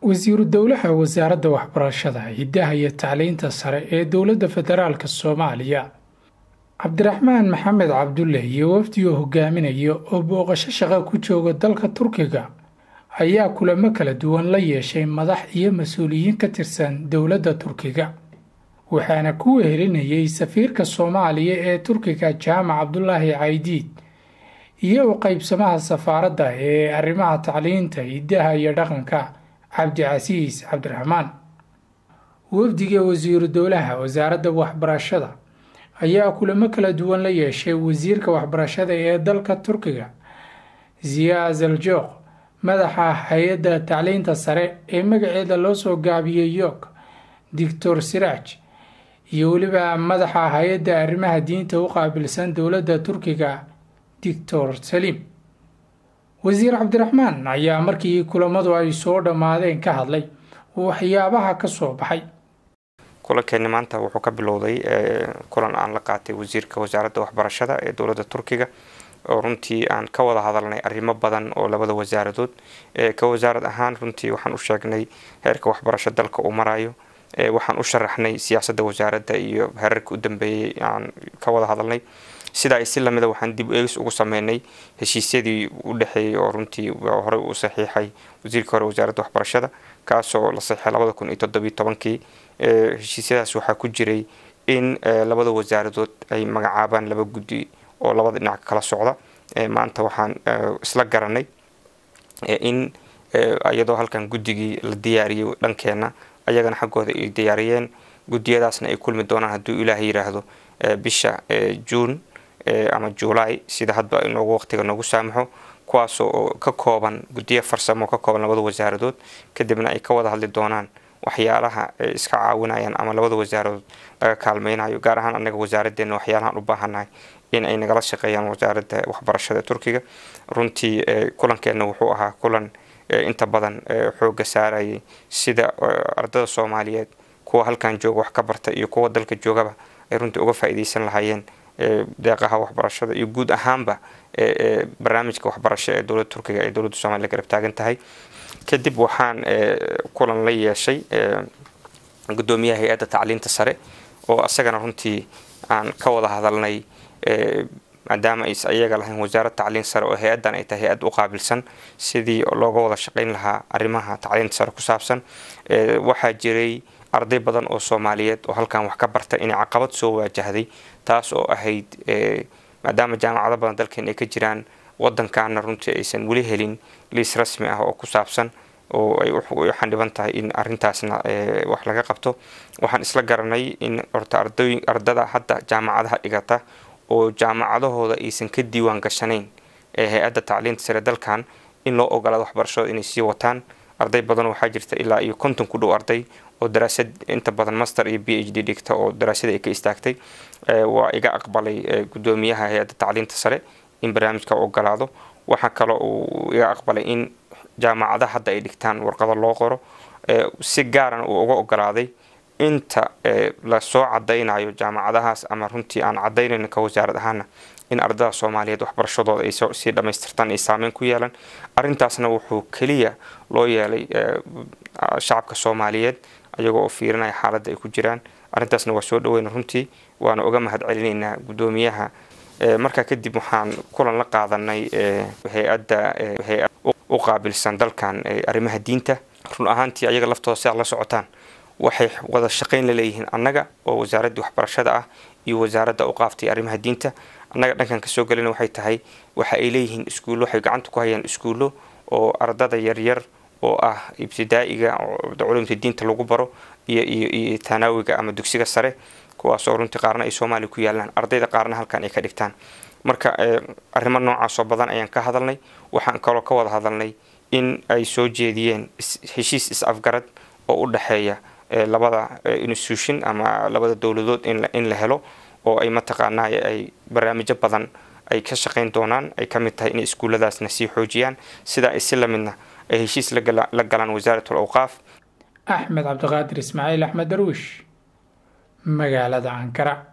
Wasiiru dowlaha Wasaaradda Waxbarashada, Hiddaha iyo Tacliinta Sare ee Dowladda Federaalka Soomaaliya, Cabdiraxmaan Maxamed Cabdulle, iyo wafdigu hogaaminayo oo booqasho shaqo ku jooga dalka Turkiga ayaa kulamo kala duwan la yeeshay madax iyo mas-uuliyiin ka tirsan dowladda Turkiga, waxaana ku wehelinayay safiirka Soomaaliya ee Turkiga, Jaamac Cabdulaahi Caydiid, iyo u qaybsamaha safaaradda ee arrimaha tacliinta, hiddaha iyo dhaqanka, Cabdicasiis Cabdiraxmaan. Wafdiga wasiiru dowlaha wasaaradda waxbarashada ayaa kulamo kala duwan la yeeshay wasiirka waxbarashada ee dalka Turkiga, Ziya Zeljoq, madaxa hay-adda tacliinta sare ee magaceeda loo soo gaabiyey York, Doctor Siraaj, iyo weliba madaxa hay-adda arrimaha diinta u qaabilsan dowladda Turkiga, Doctor Saliim. Wasiir Cabdiraxmaan ayaa markii kulamadu ay soo dhammaadeen ka hadlay waxyaabaha ka soo baxay. Kulankeeni maanta wuxuu ka bilowday kulan aan la qaatay wasiirka wasaaradda waxbarashada ee dowladda Turkiga, oo runtii aan ka wada hadalnay arrimo badan oo labada wasaaradood ka wasaarad ahaan. Runtii waxaan u sheegnay heerka waxbarasho dalka uu marayo, waxaan u sharaxnay siyaasadda wasaaradda iyo heerarka u dambeeyey aan ka wada hadalnay. Sidaa ay si lamida waxaan dib u eegis ugu sameynay heshiisyadii u dhexeeyey oo runtii horey u saxiixay wasiirka hore wasaaradda waxbarashada, kaasoo la saxiixay 2017-kii. Heshiisyadaas waxaa ku jiray in labada wasaaradood ay magacaabaan laba guddi oo labada dhinac kala socda. Maanta waxaan isla garanay in iyadoo halkan guddigii la diyaariyey dhankeena, ayagana xaggooda ay diyaariyeen, guddiyadaasna ay kulmi doonaan hadduu Ilaahay yiraahdo bisha Juun ama July, sida hadba inoogu waqtiga noogu saamaxo, kuwaasoo ka kooban guddiyo farsamo ka kooban labada wasaaradood, kadibna ay ka wada hadli doonaan waxyaalaha ay iska caawinayaan ama labada wasaaradood laga kaalmeynayo, gaar ahaan annaga wasaaraddeena waxyaalahan u baahannahay in ay nagala shaqeeyaan wasaaradda waxbarashada Turkiga. Runtii kulankeenna wuxuu ahaa kulan inta badan xoogga saarayay sida ardada Soomaaliyeed, kuwa halkan jooga wax ka barta iyo kuwa dalka joogaba, ay runtii uga faa'iideysan lahaayeen deeqaha waxbarashada iyo guud ahaanba barnaamijka waxbarasho ee dowladda Turkiga ee dowladda Soomaliya garab taagan tahay. Kadib waxaan kulan la yeeshay guddoomiyaha hay-adda tacliinta sare, oo isagana runtii aan ka wada hadalnay, maadaama ays ayaga lahayn wasaarad tacliin sare oo hay-addan ay tahay hay-ad u qaabilsan, sidii looga wada shaqayn lahaa arrimaha tacliinta sare ku saabsan. Waxaa jiray arday badan oo Soomaaliyeed oo halkan wax ka barta inay caqabad soo waajahday, taas oo ahayd maadaama jaamacado badan dalkeen ay ka jiraan, wadankaana runtii aysan weli helin liis rasmi ah oo ku saabsan oo ay u xandhiban tahay in arrintaasna wax laga qabto. Waxaan isla garanay in horta arday ardada hadda jaamacadaha dhigata oo jaamacadahooda aysan ka diiwaan gashanayn ee hay-adda tacliinta sare dalkan in loo ogolaado waxbarashada inay sii wataan. Arday badan waxaa jirta ilaa iyo 50 ku dhow arday oo daraasad inta badan master iyo PhD dhigta oo daraasada ay ka istaagtay. Waa iga aqbalay guddoomiyaha hay-adda tacliinta sare in barnaamijka ogolaado. Waxaa kaloo uu iga aqbalay in jaamacadaha hadda ay dhigtaan warqado loo qoro, si gaarana uu uga ogolaaday inta lasoo cadaynayo jaamacadahaas ama runtii aan cadaynayno ka wasaarad ahaana in ardada Soomaaliyeed waxbarashadooda ay sii dhammaystirtaan ay saameyn ku yeelan. Arrintaasna wuxuu keliya loo yeelay shacabka Soomaaliyeed ayagoo oo fiirinaya xaaladda ay ku jiraan. Arrintaasna waa soo dhaweyna runtii, waana uga mahad celinaynaa guddoomiyaha. Markaa kadib waxaan kulan la qaadanay hay-adda u qaabilsan dalkan arrimaha diinta. Run ahaantii ayaga laftooda sidaad la socotaan waxay wada shaqayn la leeyihiin annaga oo wasaaraddii waxbarashada ah iyo wasaaradda uqaaftay arrimaha diinta. Annaga dhankan kasoo gelina waxay tahay waxa ay leeyihiin iskuullo, waxay gacanta ku hayaan iskuullo oo ardada yaryar oo ah ibtidaa'iga culumta diinta lagu baro iyo tanaawiga ama dugsiga sare, kuwaasoo runtii qaarna ay Soomaaliya ku yaalaan, ardayda qaarna halkan ay ka dhigtaan. Marka arrimo noocaasoo badan ayaan ka hadalnay. Waxaan kaloo ka wada hadalnay in ay soo jeediyeen heshiis is-afgarad oo u dhexeeya labada institution ama labada dowladood in la helo, oo ay mataqaanaa ay barnaamijyo badan ay ka shaqayn doonaan, ay ka mid tahay inay iskuulladaasna sii xoojiyaan, sidaa ay si lamidna ay heshiis la galaan Wasaaratul Awqaaf. Axmed Cabdiqaadir Ismaaciil, Axmed Darwish, magaalada Ankara.